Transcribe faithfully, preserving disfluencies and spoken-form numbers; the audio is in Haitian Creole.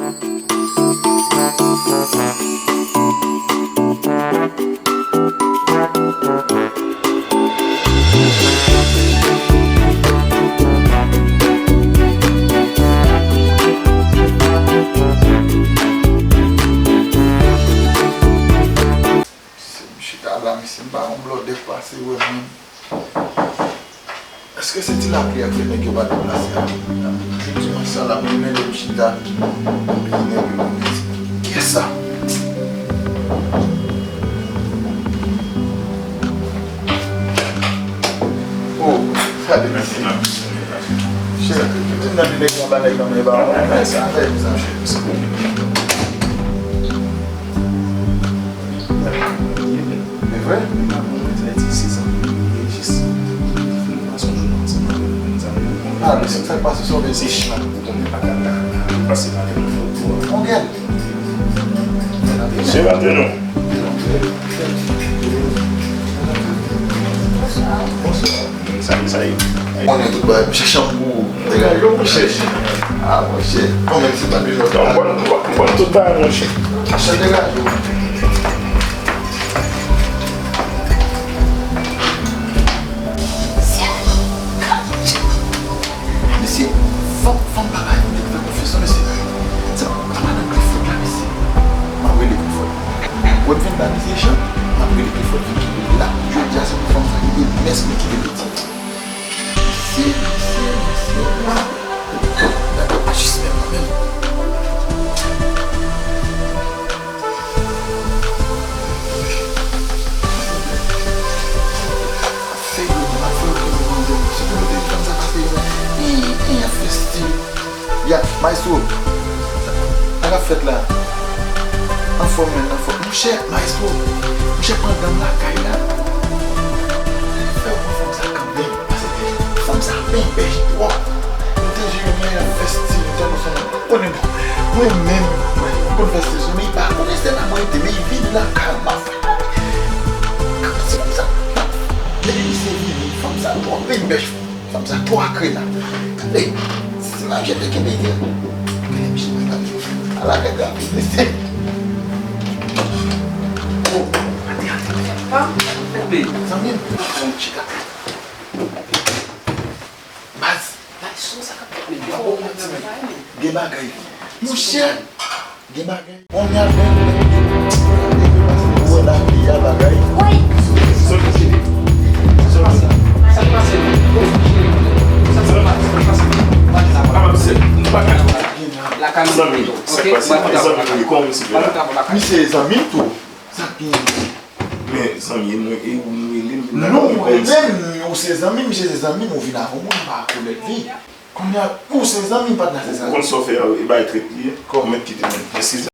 Se m chita la, mesye, m pa yon blòdè k pase wè m menm. Èske se ti lapli a k fè nèg yo pa deplase a? Dimanch sa la, mwen mele m chita, epi nèg yo vin di, "Kiyès sa?" Oh, sa de mèsi. Chè, tout moun nan nèg anba nèg nan men ba. Mèsi, anfè, mèsi. E vre? Ah, mesye, sa k pase sou mesye? Mon gèl. Se maten non. Bonswa. Sa, sa ye. Konnen tout bagay, m chèche yon pou degaje w, monchè. Ah, monchè. Bon, menm si pa de lòt. Non, m konn, m konn, m konn tout bagay, monchè. Chèche degaje w. Mesye, fòk, fòk m pa bay yon nèg fè konfyans non, mesye. Se pa madanm Clifford la, mesye. M ap rele Clifford. Wè m vin ba mesye Jean, m ap rele Clifford vin kite l la. Jodi a se pou fanm sa kite mès mwen kite piti. Mesye, mesye, mesye. Gade ajisman nan menm. Fè yo, m ap fè yo kriye manzè. Si pou nou te di fanm sa pa fè yo, ey, ey, ap fè stil. Ya, maestro. Sa k ap fèt la? Anfòm, menn, anfòm. Monchè, maestro. Monchè, pandan m lakay la. Fè yo pran fanm sa kanmenm. Paske fanm sa bèbèch twòp. Nou te jere mwen, y ap fè stil, tankou fanm. Konnen mwen menm, mwen konn fè stil sou, men li pa konnen se la mwen rete, men li vin lakay mwen, m ap fè. Se konsa, depi misye vini, fanm sa twò bèbèch, fanm sa twò akrena. Gade, si m ap jete kenbe li, gade misye pa gade. Ala nèg rapid, mesye. Oh, ate, ate, ate. Ah, kenbe. Zanmi m, chita. Baz, baz, son sa k ap fèt, men gen bagay. Gen bagay. Monchè, gen bagay. Kounye a, men, men, wè lavi a bagay. Woy! Sòti, cheri. Sòti. Sa k pase? Sa k pase? Sa k pase? Lakay mwen. Zanmi, sa k pase? Zanmi, kòman w se lakay la? Misye zanmi m tou. Sa k gen? Men, zanmi, mwen, e ou m rele m? Non, ou rele m, ou se zanmi m, misye se zanmi m, ou vin avè mwen, pa kolèg li. Kounye a, ou se zanmi m, patnè, se sa. Ou konn sa w fè a, e bay trèt li ye. Kòman? Ou mèt kite mwen. Eskize.